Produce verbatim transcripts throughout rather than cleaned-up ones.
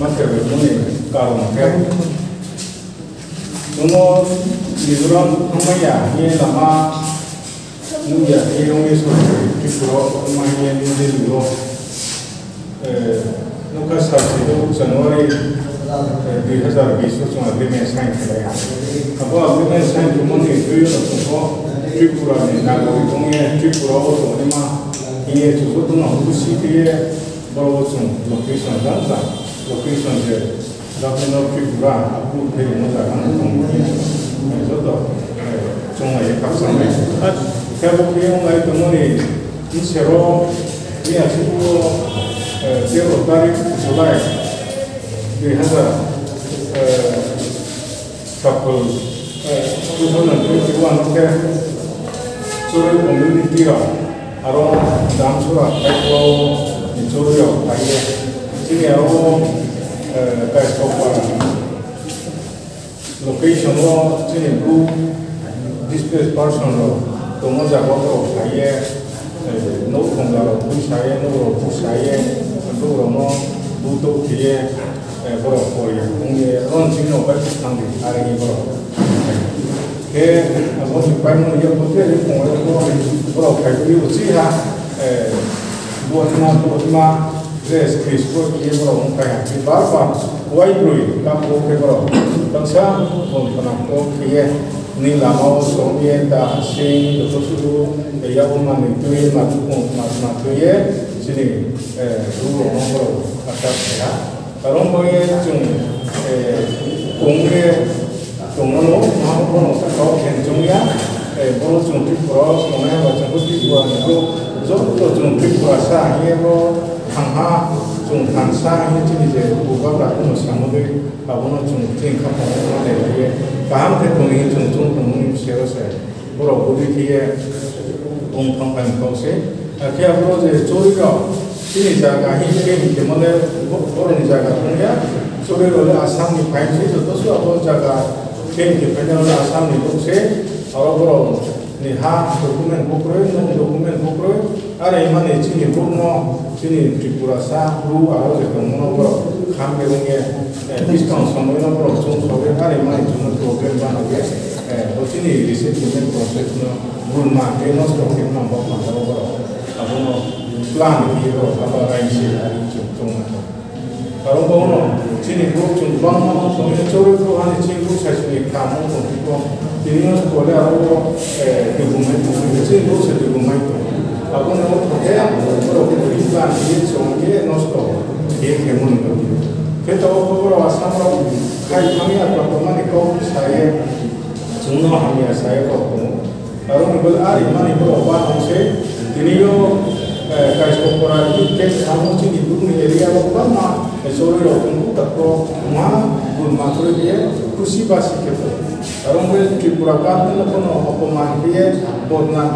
Manthai bai mani karon khe. Chwngno Mizoram thangmaya hwnwi lama nukya khe wngwi song Tripura o thangma hwnwi New Delhi o, eh, nukha sal saido January, eh, dui hazar bish o chwng agreement sign khlai. Abo agreement sign khwmani twiwi no chwngkho Tripura ni nagorik wngwi Tripura o tongnaima hwnwi chwngkho tongma hukusi twiwi borok o chwng location jang jang location je Government of Tripura approve khairokma jaga no tong mani, eh, joto, eh, chonglai khakchangmani. Khe bo khe wnglai tongmani bwsero bini aswk o, eh, tero tarik July dui hazar, eh, sapul, eh, two thousand twenty-one o khe Choroi community rok aro Damsora Kaiklao ni Choroi rok phaiwi chini aro, eh, Kaiskopara location o chini bru displaced person rok tongma jaga borok phaiwi, eh, nok thongla rok bui sawi, nok rok bui sawi, borok no buto khiye, eh, borok poriya wngwi ron chini no bai thangdi aroni borok. Khe abo ni pai mani ya bote ni pongro borok phaiwi uchi ha, eh, buatma buatma dress Christ ko ye borok wng kha ya. Bar bar wai broi kam bo khe borok tangsa bon khana ko khiye ni lama o song ye ta sing joto sudu ya o mani twi ma tu ko ma ma twi ye chini, eh, ru ro no borok attack kha ya. Karon bo ye chwng, eh, kong ye Chwngno no, ma bono kok khen chwngya, eh, bono chwng Tripura o swngnai ba chwng Tripura ni borok joto chwng Tripura sa hiye bo thangha, chwng thangsa hiye chini je bubagra kuno samodwi abono chwng chini kha phano ma le hiye kaham khe tongwi chwng chwng tongmani bisero se borok budi khiye bung thang bai kok se. Akhe aboro je chori rok chini jaga hi khe hinkhe mole bo-, boroni jaga tongya. Chori rok le Assam ni phainsi joto su abo jaga khe hinkhe phaina le Assam ni buk se. Aro borok ni ha document bukroi, nwng document bukroi. Are mani chini buk no chini Tripura sa bru aro je tongmano borok kham beleng ye, eh, buskang somoi no borok chwng sogwi are mani chwngno problem bana ye, eh, bo chini resettlement process no Burma, tei nosto khe mwnang bok panda o borok. Abono plan khe borok abo raisi ari chwng chwng nangkha. Aro bono chini borok chwng bangma wng tongmani choroi borok hani chini borok sai chini kha wng tong tiko. Tini nosto kole aro, eh, tubumai tong. Chini borok sai tubumai tong. Abono khe borok khe plan khe chwng khe nosto khe khe mwnwi tong. Khe to borok Assam rok khai thangya tongmani kok saye chwngno hamya saye kok tongo. Aroni bwle ari mani borok ba nong se tini yo, eh, Kaiskopora ni case samo chini bukni area o bangma, eh, choroi rok tongo, takro ma bun ma choroi khe khusi ba si khe to. Aroni bwle Tripura government no kono opoman khe bodnam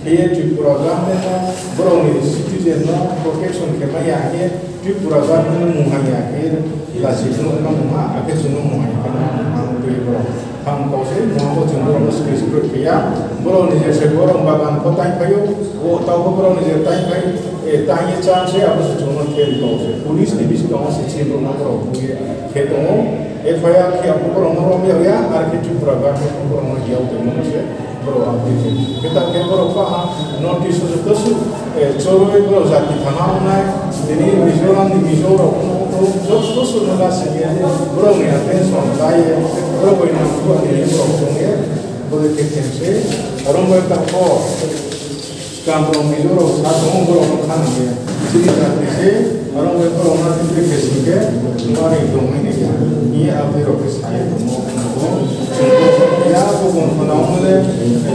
khe Tripura government no borok ni citizen no protection khe ma ya khe Tripura government no mung hamya khe lachikno wngkha mungha, hakhe chwngno mung hamya khe mungha wngwi borok. Ham kok se mungha bo chwng borokno swkang swkang khe ya. Borok ni je se borok bagan ko tai phaio, o tabo borok ni je tai phai, e, tai ye cham se abo se chwngno fail kok se. Police ni biskango se chini borokno borok bui khe tongo. F I R khe abo borokno romya ya, ar khe Tripura government borokno hiao tongmani se. Borok ang twi twi. Khe ta khe borok ba ha notice o joto su, eh, choroi borok jati thana wngnai. Tini Mizoram ni Mizo rok no joto su no la sini borok ni attention lai borok bai nang borok ni borok tong ye borok khe khem se. Aro bai ta ko kam rok Mizo rok sa tong borok no kha nang ye. Chini jati se aro bai borok na twi twi khe sing khe mari tong nai ya. Ni a borok khe Ai tongo, tongo. Ya, bo bumphano mole,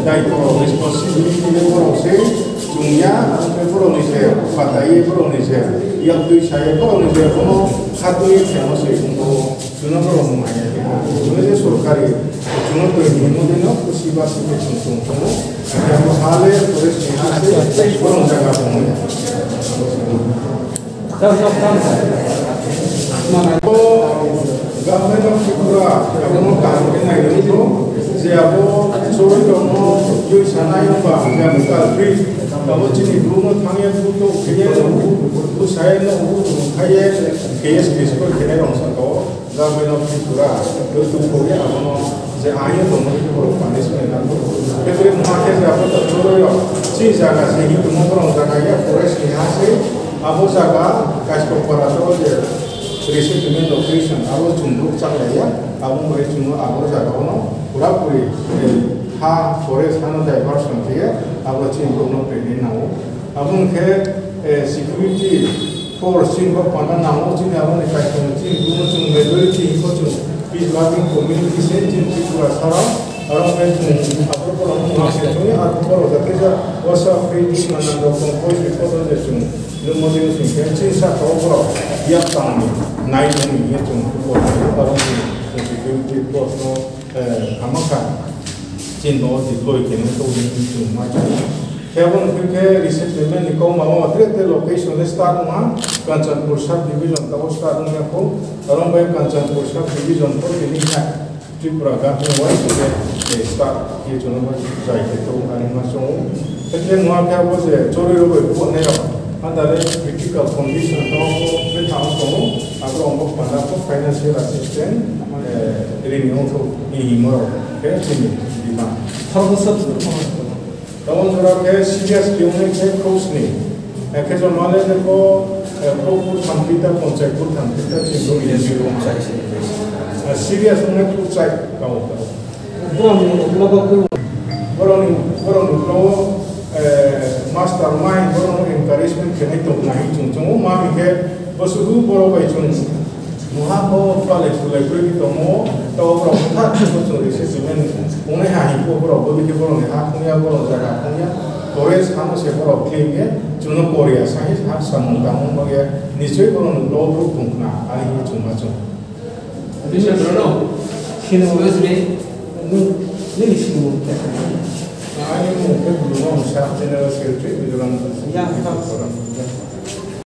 daito, responsibility le borok se, chwng ya, ang khe borok ni se, phatai ye borok ni se, yak twi sa ye borok ni se, bono khatwi ye khemo se, tongo. Chwngno borok mung ya, chwngno je sorkari, chwngno twi ni mo de no, khusi ba si khe chwng tong tongo. Ya, bo ha le, forest ni ha se, borok jaga tongo ya. Government of Tripura abono kaham khe nairwkgo je abo choroi rokno twi sanai wngba je abo culprit Abo chini bru no thangya bru to kheye no, bru saye no, bru khaiye, K S T score khene rong sa to, Government of Tripura, to tu khogwi abono je ayo to mo ko punishment na to. Kebri mo ke ja ko to choro yo, chi jaga se hi to mo rong jaga ya forest ni ha se, abo jaga Kaiskok para to je resettlement location, abo chumruk chak ya, abo mo re chumo abo jaga ono, pura puri, eh, ha forest hano diversion kheye, abo chini bru no training nango. Abo hwnkhe, eh, security force chini bo panda nango, chini aboni kaitor chini buno chwng majority hinko chwng peace loving community se chini Tripura sara. Aro hwnkhe chwng aphuru borok wngma se chwngwi aphuru borok jatesa wasa free chwng manang rok tong koi se kotor je chwng nungmo jini singkhe chini saka o borok yak tangni nai tongni hinwi chwng borok aro chwng security force no, eh, hamaka chini bo deploy khenwi tongwi chwng ma chwng. Khe aboni hwnkhe resettlement ni kokma o tre tre location le start wngha, Kanchanpur sub division tabok start wngya kho, aro bai Kanchanpur sub division kho tini hai Tripura government wise khe start khe chwngno jai khe to ani ma chwngo. Khe mwa khe abo je chori rok bai bubagnai rok, andare critical condition tabok kho bethang tongo, abo rok bo panda kho financial assistance, eh, rini ongthok ni himo rok khe chini demand. Khoroksa Tabok jora khe serious khe wngnai khe khoroksa ni. Ekhe joma le khe bo, eh, khorok bwtham twi ta, ponchai bwtham twi ta, chini serious wngwi khe. Ah, serious wngnai khoroksa kao kao. Borokni, borokni ulo, eh, mastermind, borokno encouragement khenai tong nai chwng chwngo. Ma hwnkhe bo sudu borok bai chwng Moha bo palai pulai bwrwi tongo, to borok kha khe chwng resettlement wngnai ha himkhe borok bo bikhe borokni ha thungya, borok jaga thungya, forest hano se borok claim khe chwngno Korea sahi ha samung tangmung bagwi nichoi borokno block rok tong khna, ani hinwi chwng ma chwng. Bini borokno? Excuse me. Nini sinimung khe? Ani mung khe Bruno Mungsa, General Secretary, Mizoram. Ya, ya.